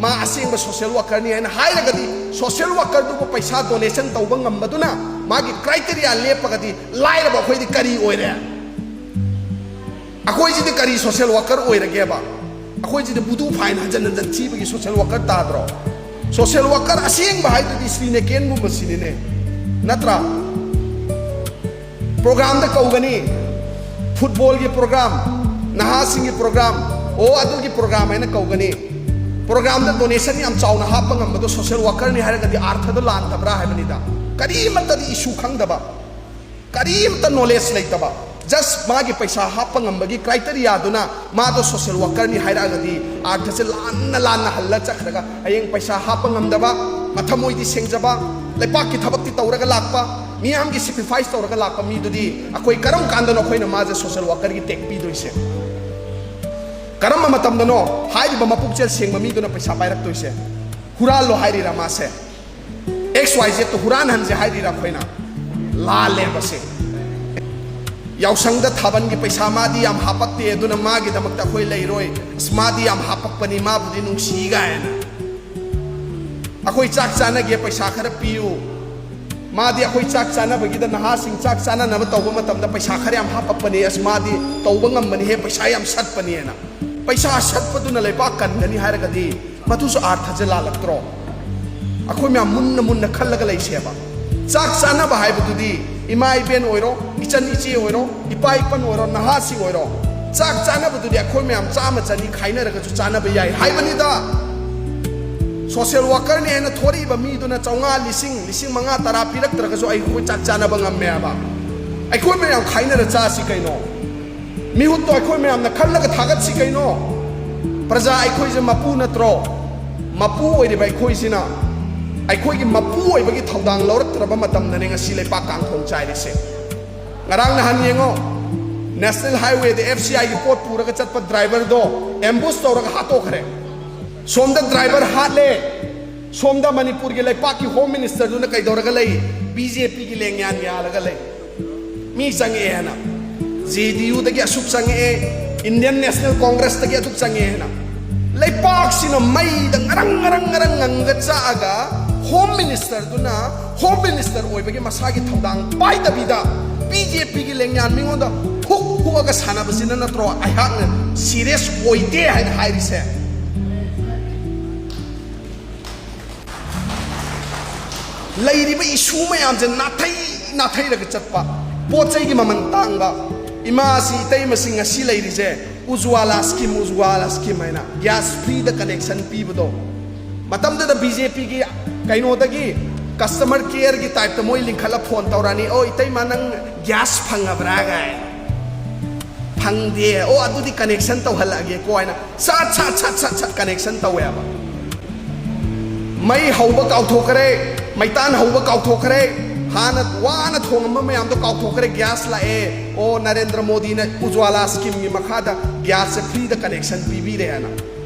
ꯃꯥ ꯑꯁꯦꯡꯕ social workerꯅꯤ ꯍꯥꯏꯅ ꯍꯥꯏꯔꯒꯗꯤ, social workerꯗꯨꯕꯨ ꯄꯩꯁꯥ donation ꯇꯧꯕ ꯉꯝꯕꯗꯨꯅ ꯃꯥꯒꯤ criteria ꯂꯦꯞꯄꯒꯗꯤ, ꯂꯥꯏꯔꯕ ꯑꯩꯈꯣꯏꯗꯤ ꯀꯔꯤ ꯑꯣꯏꯔꯦ? ꯑꯩꯈꯣꯏꯁꯤꯗꯤ ꯀꯔꯤ social worker ꯑꯣꯏꯔꯒꯦꯕ? ꯑꯩꯈꯣꯏꯁꯤꯗꯤ ꯕꯨꯗꯨ fine ꯍꯟꯖꯟ ꯍꯟꯖꯟ ꯊꯤꯕꯒꯤ social worker ꯇꯥꯗ꯭ꯔꯣ? Social worker ꯑꯁꯦꯡꯕ ꯍꯥꯏꯗꯨꯗꯤ ꯁ꯭ꯔꯤ ꯅꯦꯀꯦꯟꯒꯨꯝꯕꯁꯤꯅꯤꯅꯦ, ꯅꯠꯇ꯭ꯔꯥ? Programꯗ ꯀꯧꯒꯅꯤ, footballꯒꯤ program, ꯅꯍꯥꯁꯤꯡꯒꯤ program, ꯑꯣ, ꯑꯗꯨꯒꯤ program ꯍꯥꯏꯅ ꯀꯧꯒꯅꯤ꯫ Programꯗ donation ꯌꯥꯝ ꯆꯥꯎꯅ ꯍꯥꯞꯄ ꯉꯝꯕꯗꯣ social workerꯅꯤ ꯍꯥꯏꯔꯒꯗꯤ ꯑꯥꯔꯊꯗꯣ ꯂꯥꯟꯗꯕ꯭ꯔꯥ ꯍꯥꯏꯕꯅꯤꯗ꯫ ꯀꯔꯤꯃꯠꯇꯗꯤ issue ꯈꯪꯗꯕ, ꯀꯔꯤꯝꯇ knowledge ꯂꯩꯇꯕ, just ꯃꯥꯒꯤ ꯄꯩꯁꯥ ꯍꯥꯞꯄ ꯉꯝꯕꯒꯤ criteriaꯗꯨꯅ ꯃꯥꯗꯣ social workerꯅꯤ ꯍꯥꯏꯔꯛꯑꯒꯗꯤ, ꯑꯥꯔꯊꯁꯦ ꯂꯥꯟꯅ ꯂꯥꯟꯅ ꯍꯜꯂ ꯆꯠꯈ꯭ꯔꯒ, ꯍꯌꯦꯡ ꯄꯩꯁꯥ ꯍꯥꯞꯄ ꯉꯝꯗꯕ, ꯃꯊꯃꯣꯏꯗꯤ ꯁꯦꯡꯖꯕ, ꯂꯩꯄꯥꯛꯀꯤ ꯊꯕꯛꯇꯤ ꯇꯧꯔꯒ ꯂꯥꯛꯄ, ꯃꯤꯌꯥꯝꯒꯤ sacrifice ꯇꯧꯔꯒ ꯂꯥꯛꯄ ꯃꯤꯗꯨꯗꯤ ꯑꯩꯈꯣꯏ ꯀꯔꯝ ꯀꯥꯟꯗꯅꯣ ꯑꯩꯈꯣꯏꯅ ꯃꯥꯁꯦ social workerꯒꯤ ꯇꯦꯛ ꯄꯤꯗꯣꯏꯁꯦ? ꯀꯔꯝꯕ ꯃꯇꯝꯗꯅꯣ ꯍꯥꯏꯔꯤꯕ ꯃꯄꯨꯛꯆꯦꯜ ꯁꯦꯡꯕ ꯃꯤꯗꯨꯅ ꯄꯩꯁꯥ ꯄꯥꯏꯔꯛꯇꯣꯏꯁꯦ? ꯍꯨꯔꯥꯜꯂꯣ ꯍꯥꯏꯔꯤꯔꯥ ꯃꯥꯁꯦ? X Y Zꯇꯣ ꯍꯨꯔꯥꯟꯍꯟꯁꯦ ꯍꯥꯏꯔꯤꯔꯥ ꯑꯩꯈꯣꯏꯅ? ꯂꯥꯜꯂꯦꯕꯁꯦ꯫ ꯌꯥꯎꯁꯪꯗ ꯊꯥꯕꯜꯒꯤ ꯄꯩꯁꯥ ꯃꯥꯗꯤ ꯌꯥꯝ ꯍꯥꯄꯛꯇꯦ, ꯑꯗꯨꯅ ꯃꯥꯒꯤꯗꯃꯛꯇ ꯑꯩꯈꯣꯏ ꯂꯩꯔꯣꯏ, ꯑꯁ, ꯃꯥꯗꯤ ꯌꯥꯝ ꯍꯥꯄꯛꯄꯅꯤ, ꯃꯥꯕꯨꯗꯤ ꯅꯨꯡꯁꯤ ꯀꯥꯏꯅ꯫ ꯑꯩꯈꯣꯏ ꯆꯥꯛ ꯆꯥꯅꯒꯦ, ꯄꯩꯁꯥ ꯈꯔ ꯄꯤꯌꯨ, ꯃꯥꯗꯤ ꯑꯩꯈꯣꯏ ꯆꯥꯛ ꯆꯥꯅꯕꯒꯤꯗ, ꯅꯍꯥꯁꯤꯡ ꯆꯥꯛ ꯆꯥꯅꯅꯕ ꯇꯧꯕ ꯃꯇꯝꯗ ꯄꯩꯁꯥ ꯈꯔ ꯌꯥꯝ ꯍꯥꯄꯛꯄꯅꯤ, ꯑꯁ, ꯃꯥꯗꯤ ꯇꯧꯕ ꯉꯝꯕꯅꯤꯍꯦ, ꯄꯩꯁꯥ ꯌꯥꯝ ꯁꯠꯄꯅꯦꯅ꯫ ꯄꯩꯁꯥ ꯁꯠꯄꯗꯨꯅ ꯂꯩꯕꯥꯛ ꯀꯟꯒꯅꯤ ꯍꯥꯏꯔꯒꯗꯤ, ꯃꯗꯨꯁꯨ ꯑꯥꯔꯊꯁꯦ ꯂꯥꯜꯂꯛꯇ꯭ꯔꯣ? ꯑꯩꯈꯣꯏ ꯃꯌꯥꯝ ꯃꯨꯟꯅ ꯃꯨꯟꯅ ꯈꯜꯂꯒ ꯂꯩꯁꯦꯕ꯫ ꯆꯥꯛ ꯆꯥꯅꯕ ꯍꯥꯏꯕꯗꯨꯗꯤ ꯏꯃꯥ ꯏꯕꯦꯟ ꯑꯣꯏꯔꯣ, ꯏꯆꯟ ꯏꯆꯦ ꯑꯣꯏꯔꯣ, ꯏꯄꯥ ꯏꯄꯟ ꯑꯣꯏꯔꯣ, ꯅꯍꯥꯁꯤꯡ ꯑꯣꯏꯔꯣ, ꯆꯥꯛ ꯆꯥꯅꯕꯗꯨꯗꯤ ꯑꯩꯈꯣꯏ ꯃꯌꯥꯝ ꯆꯥꯝꯃ ꯆꯅꯤ ꯈꯥꯏꯅꯔꯒꯁꯨ ꯆꯥꯅꯕ ꯌꯥꯏ ꯍꯥꯏꯕꯅꯤꯗ꯫ Social workerꯅꯤ ꯍꯥꯏꯅ ꯊꯣꯔꯛꯏꯕ ꯃꯤꯗꯨꯅ ꯆꯥꯝꯃꯉꯥ, ꯂꯤꯁꯤꯡ, ꯂꯤꯁꯤꯡ ꯃꯉꯥ, ꯇꯔꯥ ꯄꯤꯔꯛꯇ꯭ꯔꯒꯁꯨ ꯑꯩꯈꯣꯏ ꯆꯥꯛ ꯆꯥꯅꯕ ꯉꯝꯃꯦꯕ꯫ ꯑꯩꯈꯣꯏ ꯃꯌꯥꯝ ꯈꯥꯏꯅꯔ ꯆꯥꯁꯤ ꯀꯩꯅꯣ? ꯃꯤꯍꯨꯠꯇꯣ ꯑꯩꯈꯣꯏ ꯃꯌꯥꯝꯅ ꯈꯜꯂꯒ ꯊꯥꯒꯠꯁꯤ ꯀꯩꯅꯣ? ꯄ꯭ꯔꯖꯥ ꯑꯩꯈꯣꯏꯁꯦ ꯃꯄꯨ ꯅꯠꯇ꯭ꯔꯣ? ꯃꯄꯨ ꯑꯣꯏꯔꯤꯕ ꯑꯩꯈꯣꯏꯁꯤꯅ ꯑꯩꯈꯣꯏꯒꯤ ꯃꯄꯨ ꯑꯣꯏꯕꯒꯤ ꯊꯧꯗꯥꯡ ꯂꯧꯔꯛꯇ꯭ꯔꯕ ꯃꯇꯝꯗꯅꯦ ꯉꯁꯤ ꯂꯩꯄꯥꯛ ꯀꯥꯡꯈꯣꯡ ꯆꯥꯏꯔꯤꯁꯦ꯫ ꯉꯔꯥꯡ ꯅꯍꯥꯟ ꯌꯦꯡꯉꯣ, ꯅꯦꯁꯅꯦꯜ ꯍꯥꯏꯋꯦꯗ ꯑꯦꯐ ꯁꯤ ꯑꯥꯏꯒꯤ ꯄꯣꯠ ꯄꯨꯔꯒ ꯆꯠꯄ ꯗ꯭ꯔꯥꯏꯚꯔꯗꯣ ꯑꯦꯝꯕꯨꯁ ꯇꯧꯔꯒ ꯍꯥꯠꯇꯣꯛꯈ꯭ꯔꯦ꯫ ꯁꯣꯝꯗ ꯗ꯭ꯔꯥꯏꯚꯔ ꯍꯥꯠꯂꯦ, ꯁꯣꯝꯗ ꯃꯅꯤꯄꯨꯔꯒꯤ ꯂꯩꯄꯥꯛꯀꯤ ꯍꯣꯝ ꯃꯤꯅꯤꯁꯇꯔꯗꯨꯅ ꯀꯩꯗꯧꯔꯒ ꯂꯩ? ꯕꯤ ꯖꯦ ꯄꯤꯒꯤ ꯂꯦꯡꯌꯥꯟ ꯌꯥꯜꯂꯒ ꯂꯩ꯫ ꯃꯤ ꯆꯪꯉꯛꯑꯦꯅ, ꯖꯦ ꯗꯤ ꯌꯨꯗꯒꯤ ꯑꯁꯨꯛ ꯆꯪꯉꯛꯑꯦ, ꯏꯟꯗꯤꯌꯟ ꯅꯦꯁꯅꯦꯜ ꯀꯣꯡꯒ꯭ꯔꯦꯁꯇꯒꯤ ꯑꯗꯨꯛ ꯆꯪꯉꯛꯑꯦꯅ꯫ ꯂꯩꯄꯥꯛꯁꯤꯅ ꯃꯩꯗ ꯉꯔꯪ ꯉꯔꯪ ꯉꯔꯪ ꯉꯪꯒ ꯆꯥꯛꯑꯒ, ꯍꯣꯝ ꯃꯤꯅꯤꯁꯇꯔꯗꯨꯅ ꯍꯣꯝ ꯃꯤꯅꯤꯁꯇꯔ ꯑꯣꯏꯕꯒꯤ ꯃꯁꯥꯒꯤ ꯊꯧꯗꯥꯡ ꯄꯥꯏꯗꯕꯤꯗ, ꯕꯤ ꯖꯦ ꯄꯤꯒꯤ ꯂꯦꯡꯌꯥꯟ ꯃꯤꯉꯣꯟꯗ ꯍꯨꯛ ꯍꯨꯛꯑꯒ ꯁꯥꯟꯅꯕꯁꯤꯅ ꯅꯠꯇ꯭ꯔꯣ ꯑꯩꯍꯥꯛꯅ ꯁꯤꯔꯤꯌꯁ ꯑꯣꯏꯗꯦ ꯍꯥꯏꯅ ꯍꯥꯏꯔꯤꯁꯦ? ꯂꯩꯔꯤꯕ ꯏꯁꯨ ꯃꯌꯥꯝꯁꯦ ꯅꯥꯊꯩ ꯅꯥꯊꯩꯔꯒ ꯆꯠꯄ, ꯄꯣꯠ ꯆꯩꯒꯤ ꯃꯃꯜ ꯇꯥꯡꯕ, ꯏꯃꯥꯁꯤ, ꯏꯇꯩꯃꯁꯤꯡ ꯉꯁꯤ ꯂꯩꯔꯤꯁꯦ ꯎꯖ꯭ꯋꯥꯂꯥ ꯁ꯭ꯀꯤꯝ, ꯎꯖ꯭ꯋꯥꯂꯥ ꯁ꯭ꯀꯤꯝ ꯍꯥꯏꯅ ꯒ꯭ꯌꯥꯁ ꯐ꯭ꯔꯤꯗ ꯀꯅꯦꯛꯁꯟ ꯄꯤꯕꯗꯣ꯫ ꯃꯇꯝꯗꯨꯗ ꯕꯤ ꯖꯦ ꯄꯤꯒꯤ ꯀꯩꯅꯣꯗꯒꯤ ꯀꯁꯇꯃꯔ ꯀꯦꯌꯔꯒꯤ ꯇꯥꯏꯞꯇ ꯃꯣꯏ ꯂꯤꯡꯈꯠꯂ ꯐꯣꯟ ꯇꯧꯔꯛꯑꯅꯤ, "ꯑꯣ, ꯏꯇꯩꯃ, ꯅꯪ ꯒ꯭ꯌꯥꯁ ꯐꯪꯉꯕ꯭ꯔꯥ?" ꯀꯥꯏꯅ꯫ "ꯐꯪꯗꯦ꯫ ꯑꯣ, ꯑꯗꯨꯗꯤ ꯀꯅꯦꯛꯁꯟ ꯇꯧꯍꯜꯂꯛꯑꯒꯦꯀꯣ" ꯍꯥꯏꯅ ꯁꯠ ꯁꯠ ꯁꯠ ꯁꯠ ꯁꯠ ꯀꯅꯦꯛꯁꯟ ꯇꯧꯋꯦꯕ꯫ ꯃꯩ ꯍꯧꯕ ꯀꯥꯎꯊꯣꯛꯈ꯭ꯔꯦ, ꯃꯩꯇꯥꯟ ꯍꯧꯕ ꯀꯥꯎꯊꯣꯛꯈ꯭ꯔꯦ, ꯍꯥꯟꯅ ꯋꯥꯅ ꯊꯣꯡꯉꯝꯕ ꯃꯌꯥꯝꯗꯣ ꯀꯥꯎꯊꯣꯛꯈ꯭ꯔꯦ꯫ ꯒ꯭ꯌꯥꯁ ꯂꯥꯛꯑꯦ, ꯑꯣ, ꯅꯔꯦꯟꯗ꯭ꯔ ꯃꯣꯗꯤꯅ ꯎꯖ꯭ꯋꯥꯂꯥ ꯁ꯭ꯀꯤꯝꯒꯤ ꯃꯈꯥꯗ ꯒ꯭ꯌꯥꯁꯁꯦ ꯐ꯭ꯔꯤꯗ ꯀꯅꯦꯛꯁꯟ ꯄꯤꯕꯤꯔꯦꯅ꯫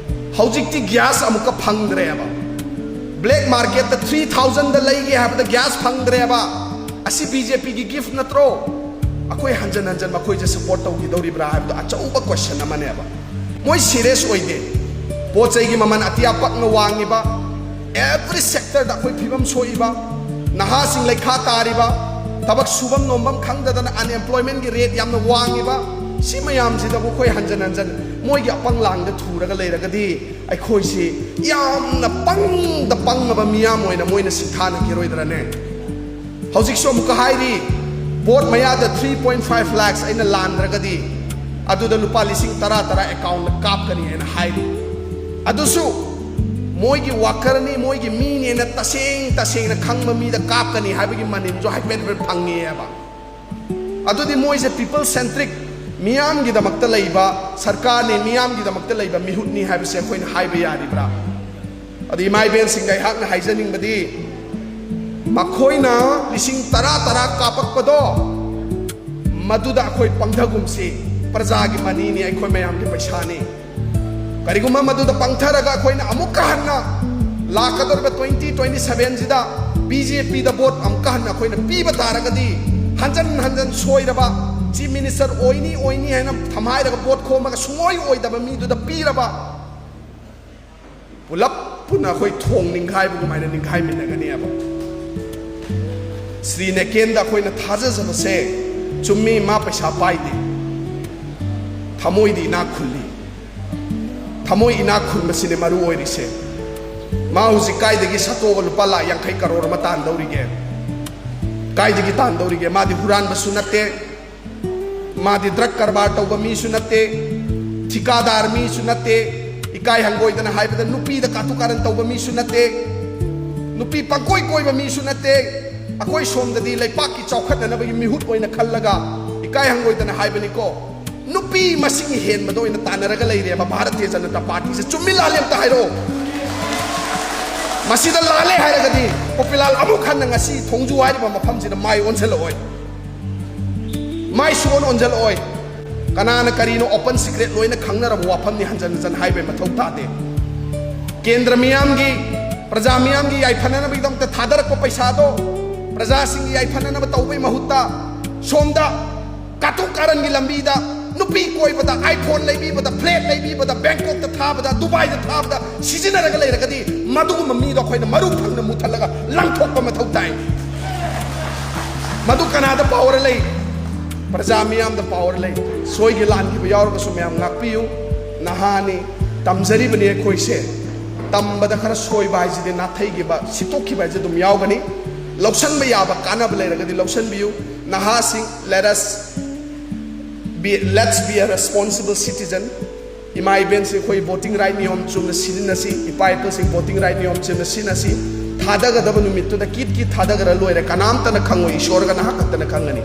ꯍꯧꯖꯤꯛꯇꯤ ꯒ꯭ꯌꯥꯁ ꯑꯃꯨꯛꯀ ꯐꯪꯗ꯭ꯔꯦꯕ꯫ ꯕ꯭ꯂꯦꯛ ꯃꯥꯔꯀꯦꯠꯇ ꯊ꯭ꯔꯤ ꯊꯥꯎꯖꯟꯗ ꯂꯩꯒꯦ ꯍꯥꯏꯕꯗ ꯒ꯭ꯌꯥꯁ ꯐꯪꯗ꯭ꯔꯦꯕ꯫ ꯑꯁꯤ ꯕꯤ ꯖꯦ ꯄꯤꯒꯤ ꯒꯤꯐ ꯅꯠꯇ꯭ꯔꯣ? ꯑꯩꯈꯣꯏ ꯍꯟꯖꯟ ꯍꯟꯖꯟ ꯃꯈꯣꯏꯁꯦ ꯁꯄꯣꯔꯠ ꯇꯧꯈꯤꯗꯧꯔꯤꯕ꯭ꯔꯥ ꯍꯥꯏꯕꯗꯣ ꯑꯆꯧꯕ ꯀꯣꯏꯁꯟ ꯑꯃꯅꯦꯕ꯫ ꯃꯣꯏ ꯁꯤꯔꯤꯌꯁ ꯑꯣꯏꯗꯦ꯫ ꯄꯣꯠ ꯆꯩꯒꯤ ꯃꯃꯜ ꯑꯇꯤꯌꯥ ꯄꯛꯅ ꯋꯥꯡꯉꯤꯕ, ꯑꯦꯚ꯭ꯔꯤ ꯁꯦꯛꯇꯔꯗ ꯑꯩꯈꯣꯏ ꯐꯤꯕꯝ ꯁꯣꯛꯏꯕ, ꯅꯍꯥꯁꯤꯡ ꯂꯩꯈꯥ ꯇꯥꯔꯤꯕ, ꯊꯕꯛ ꯁꯨꯐꯝ ꯅꯣꯝꯐꯝ ꯈꯪꯗꯗꯅ ꯑꯟꯑꯦꯝꯄ꯭ꯂꯣꯏꯃꯦꯟꯒꯤ ꯔꯦꯠ ꯌꯥꯝꯅ ꯋꯥꯡꯉꯤꯕ, ꯁꯤ ꯃꯌꯥꯝꯁꯤꯗꯕꯨ ꯑꯩꯈꯣꯏ ꯍꯟꯖꯟ ꯍꯟꯖꯟ ꯃꯣꯏꯒꯤ ꯑꯄꯪ ꯂꯥꯡꯗ ꯊꯨꯔꯒ ꯂꯩꯔꯒꯗꯤ ꯑꯩꯈꯣꯏꯁꯤ ꯌꯥꯝꯅ ꯄꯪꯗ ꯄꯪꯉꯕ ꯃꯤꯌꯥꯝ ꯑꯣꯏꯅ ꯃꯣꯏꯅ ꯁꯤꯡꯊꯥꯅꯈꯤꯔꯣꯏꯗ꯭ꯔꯅꯦ? ꯍꯧꯖꯤꯛꯁꯨ ꯑꯃꯨꯛꯀ ꯍꯥꯏꯔꯤ, ꯚꯣꯠ ꯃꯌꯥꯗ three point five lakhs ꯑꯩꯅ ꯂꯥꯟꯗ꯭ꯔꯒꯗꯤ ꯑꯗꯨꯗ ꯂꯨꯄꯥ ꯂꯤꯁꯤꯡ ꯇꯔꯥ ꯇꯔꯥ ꯑꯦꯀꯥꯎꯟꯗ ꯀꯥꯞꯀꯅꯤ ꯍꯥꯏꯅ ꯍꯥꯏꯔꯤ꯫ ꯑꯗꯨꯁꯨ ꯃꯣꯏꯒꯤ ꯋꯥꯀꯔꯅꯤ, ꯃꯣꯏꯒꯤ ꯃꯤꯅꯦꯅ ꯇꯁꯦꯡ ꯇꯁꯦꯡꯅ ꯈꯪꯕ ꯃꯤꯗ ꯀꯥꯞꯀꯅꯤ ꯍꯥꯏꯕꯒꯤ ꯃꯅꯤꯟꯁꯨ ꯍꯥꯏꯐꯦꯠ ꯍꯥꯏꯐꯦꯠ ꯐꯪꯉꯦꯕ꯫ ꯑꯗꯨꯗꯤ ꯃꯣꯏꯁꯦ ꯄꯤꯄꯜ ꯁꯦꯟꯇ꯭ꯔꯤꯛ, ꯃꯤꯌꯥꯝꯒꯤꯗꯃꯛꯇ ꯂꯩꯕ ꯁꯔꯀꯥꯔꯅꯤ, ꯃꯤꯌꯥꯝꯒꯤꯗꯃꯛꯇ ꯂꯩꯕ ꯃꯤꯍꯨꯠꯅꯤ ꯍꯥꯏꯕꯁꯦ ꯑꯩꯈꯣꯏꯅ ꯍꯥꯏꯕ ꯌꯥꯔꯤꯕ꯭ꯔꯥ? ꯑꯗ ꯏꯃꯥ ꯏꯕꯦꯟꯁꯤꯡꯗ ꯑꯩꯍꯥꯛꯅ ꯍꯥꯏꯖꯅꯤꯡꯕꯗꯤ, ꯃꯈꯣꯏꯅ ꯂꯤꯁꯤꯡ ꯇꯔꯥ ꯇꯔꯥ ꯀꯥꯞꯄꯛꯄꯗꯣ, ꯃꯗꯨꯗ ꯑꯩꯈꯣꯏ ꯄꯪꯊꯒꯨꯝꯁꯤ꯫ ꯄ꯭ꯔꯖꯥꯒꯤ ꯃꯅꯤꯅꯤ, ꯑꯩꯈꯣꯏ ꯃꯌꯥꯝꯒꯤ ꯄꯩꯁꯥꯅꯤ꯫ ꯀꯔꯤꯒꯨꯝꯕ ꯃꯗꯨꯗ ꯄꯪꯊꯔꯒ ꯑꯩꯈꯣꯏꯅ ꯑꯃꯨꯛꯀ ꯍꯟꯅ ꯂꯥꯛꯀꯗꯧꯔꯤꯕ twenty twenty sevenꯁꯤꯗ BJPꯗ vote ꯑꯃꯨꯛꯀ ꯍꯟꯅ ꯑꯩꯈꯣꯏꯅ ꯄꯤꯕ ꯇꯥꯔꯒꯗꯤ, ꯍꯟꯖꯟ ꯍꯟꯖꯟ ꯁꯣꯏꯔꯕ, Chief Minister ꯑꯣꯏꯅꯤ ꯑꯣꯏꯅꯤ ꯍꯥꯏꯅ ꯊꯝꯍꯥꯏꯔꯒ vote ꯈꯣꯝꯃꯒ ꯁꯨꯡꯑꯣꯏ ꯑꯣꯏꯗꯕ ꯃꯤꯗꯨꯗ ꯄꯤꯔꯕ, ꯄꯨꯂꯞ ꯄꯨꯟꯅ ꯑꯩꯈꯣꯏ ꯊꯣꯡ ꯅꯤꯡꯈꯥꯏꯕ ꯑꯗꯨꯃꯥꯏꯅ ꯅꯤꯡꯈꯥꯏꯃꯤꯟꯅꯒꯅꯦꯕ꯫ ꯁ꯭ꯔꯤ ꯅꯦꯀꯦꯟꯗ ꯑꯩꯈꯣꯏꯅ ꯊꯥꯖꯖꯕꯁꯦ ꯆꯨꯝꯃꯤ, ꯃꯥ ꯄꯩꯁꯥ ꯄꯥꯏꯗꯦ, ꯊꯃꯣꯏꯗꯤ ꯏꯅꯥꯛ ꯈꯨꯜꯂꯤ꯫ ꯊꯃꯣꯏ ꯏꯅꯥꯛ ꯈꯨꯟꯕꯁꯤꯅꯦ ꯃꯔꯨ ꯑꯣꯏꯔꯤꯁꯦ꯫ ꯃꯥ ꯍꯧꯖꯤꯛ ꯀꯥꯏꯗꯒꯤ ꯁꯠꯇꯣꯛꯑꯒ ꯂꯨꯄꯥ ꯂꯥꯈ ꯌꯥꯡꯈꯩ ꯀꯔꯣꯔ ꯑꯃ ꯇꯥꯟꯗꯧꯔꯤꯒꯦ? ꯀꯥꯏꯗꯒꯤ ꯇꯥꯟꯗꯧꯔꯤꯒꯦ? ꯃꯥꯗꯤ ꯍꯨꯔꯥꯟꯕꯁꯨ ꯅꯠꯇꯦ, ꯃꯥꯗꯤ drug ꯀꯔꯕꯥꯔ ꯇꯧꯕ ꯃꯤꯁꯨ ꯅꯠꯇꯦ, ꯊꯤꯀꯥꯗꯥꯔ ꯃꯤꯁꯨ ꯅꯠꯇꯦ, ꯏꯀꯥꯏ ꯍꯪꯒꯣꯏꯗꯅ ꯍꯥꯏꯕꯗ ꯅꯨꯄꯤꯗ ꯀꯥꯇꯨ ꯀꯥꯔꯟ ꯇꯧꯕ ꯃꯤꯁꯨ ꯅꯠꯇꯦ, ꯅꯨꯄꯤ ꯄꯪꯀꯣꯏ ꯀꯣꯏꯕ ꯃꯤꯁꯨ ꯅꯠꯇꯦ꯫ ꯑꯩꯈꯣꯏ ꯁꯣꯝꯗꯗꯤ ꯂꯩꯄꯥꯛꯀꯤ ꯆꯥꯎꯈꯠꯅꯅꯕꯒꯤ ꯃꯤꯍꯨꯠ ꯑꯣꯏꯅ ꯈꯜꯂꯒ, ꯏꯀꯥꯏ ꯍꯪꯒꯣꯏꯗꯅ ꯍꯥꯏꯕꯅꯤꯀꯣ, ꯅꯨꯄꯤ ꯃꯁꯤꯡ ꯍꯦꯟꯕꯗ ꯑꯣꯏꯅ ꯇꯥꯟꯅꯔꯒ ꯂꯩꯔꯦꯕ ꯚꯥꯔꯇꯤꯌ ꯖꯅꯇꯥ ꯄꯥꯔꯇꯤꯁꯦ꯫ ꯆꯨꯝꯃꯤ ꯂꯥꯜꯂꯤ ꯑꯝꯇ ꯍꯥꯏꯔꯛꯑꯣ꯫ ꯃꯁꯤꯗ ꯂꯥꯜꯂꯦ ꯍꯥꯏꯔꯒꯗꯤ ꯄꯣꯄꯤꯂꯥꯜ ꯑꯃꯨꯛ ꯍꯟꯅ ꯉꯁꯤ ꯊꯣꯡꯖꯨ ꯍꯥꯏꯔꯤꯕ ꯃꯐꯝꯁꯤꯗ ꯃꯥꯏ ꯑꯣꯟꯁꯤꯜꯂꯛꯑꯣꯏ, ꯃꯥꯏ ꯁꯨꯑꯣꯟ ꯑꯣꯟꯁꯤꯜꯂꯛꯑꯣꯏ꯫ ꯀꯅꯥꯅ ꯀꯔꯤꯅꯣ open secret ꯂꯣꯏꯅ ꯈꯪꯅꯔꯕ ꯋꯥꯐꯝꯅꯤ, ꯍꯟꯖꯟ ꯍꯟꯖꯟ ꯍꯥꯏꯕꯩ ꯃꯊꯧ ꯇꯥꯗꯦ꯫ ꯀꯦꯟꯗ꯭ꯔ ꯃꯤꯌꯥꯝꯒꯤ, ꯄ꯭ꯔꯖꯥ ꯃꯤꯌꯥꯝꯒꯤ ꯌꯥꯏꯐꯅꯅꯕꯒꯤꯗꯃꯛꯇ ꯊꯥꯗꯔꯛꯄ ꯄꯩꯁꯥꯗꯣ ꯄ꯭ꯔꯖꯥꯁꯤꯡꯒꯤ ꯌꯥꯏꯐꯅꯅꯕ ꯇꯧꯕꯩ ꯃꯍꯨꯠꯇ ꯁꯣꯝꯗ ꯀꯥꯇꯨ ꯀꯥꯔꯟꯒꯤ ꯂꯝꯕꯤꯗ ꯅꯨꯄꯤ ꯀꯣꯏꯕꯗ, iPhone ꯂꯩꯕꯤꯕꯗ, flat ꯂꯩꯕꯤꯕꯗ, ꯕꯦꯡꯀꯣꯛꯇ ꯊꯥꯕꯗ, ꯗꯨꯕꯥꯏꯗ ꯊꯥꯕꯗ ꯁꯤꯖꯤꯟꯅꯔꯒ ꯂꯩꯔꯒꯗꯤ ꯃꯗꯨꯒꯨꯝꯕ ꯃꯤꯗꯣ ꯑꯩꯈꯣꯏꯅ ꯃꯔꯨ ꯐꯪꯅ ꯃꯨꯊꯠꯂꯒ ꯂꯪꯊꯣꯛꯄ ꯃꯊꯧ ꯇꯥꯏ꯫ ꯃꯗꯨ ꯀꯅꯥꯗ power ꯂꯩ? ꯄ꯭ꯔꯖꯥ ꯃꯤꯌꯥꯝꯗ power ꯂꯩ꯫ ꯁꯣꯏꯈꯤ ꯂꯥꯟꯈꯤꯕ ꯌꯥꯎꯔꯒꯁꯨ ꯃꯌꯥꯝ ꯉꯥꯛꯄꯤꯌꯨ꯫ ꯅꯍꯥꯅꯤ, ꯇꯝꯖꯔꯤꯕꯅꯤ ꯑꯩꯈꯣꯏꯁꯦ꯫ ꯇꯝꯕꯗ ꯈꯔ ꯁꯣꯏꯕ ꯍꯥꯏꯁꯤꯗꯤ ꯅꯥꯊꯩꯈꯤꯕ, ꯁꯤꯠꯇꯣꯛꯈꯤꯕ ꯍꯥꯏꯁꯤ ꯑꯗꯨꯝ ꯌꯥꯎꯒꯅꯤ꯫ ꯂꯧꯁꯟꯕ ꯌꯥꯕ ꯀꯥꯟꯅꯕ ꯂꯩꯔꯒꯗꯤ ꯂꯧꯁꯟꯕꯤꯌꯨ꯫ ꯅꯍꯥꯁꯤꯡ, let us be, let's be a responsible citizen. ꯏꯃꯥ ꯏꯕꯦꯟꯁꯤꯡ, ꯑꯩꯈꯣꯏ voting right ꯅꯤꯌꯣꯝ ꯆꯨꯝꯅ ꯁꯤꯖꯤꯟꯅꯁꯤ, ꯏꯄꯥ ꯏꯄꯨꯁꯤꯡ voting right ꯅꯤꯌꯣꯝ ꯆꯨꯝꯅ ꯁꯤꯖꯤꯟꯅꯁꯤ꯫ ꯊꯥꯗꯒꯗꯕ ꯅꯨꯃꯤꯠꯇꯨꯗ ꯀꯤꯠ ꯀꯤꯠ ꯊꯥꯗꯒꯔ ꯂꯣꯏꯔꯦ, ꯀꯅꯥꯝꯇꯅ ꯈꯪꯉꯣꯏ, ꯏꯁꯣꯔꯒ ꯅꯍꯥꯛ ꯈꯛꯇꯅ ꯈꯪꯒꯅꯤ꯫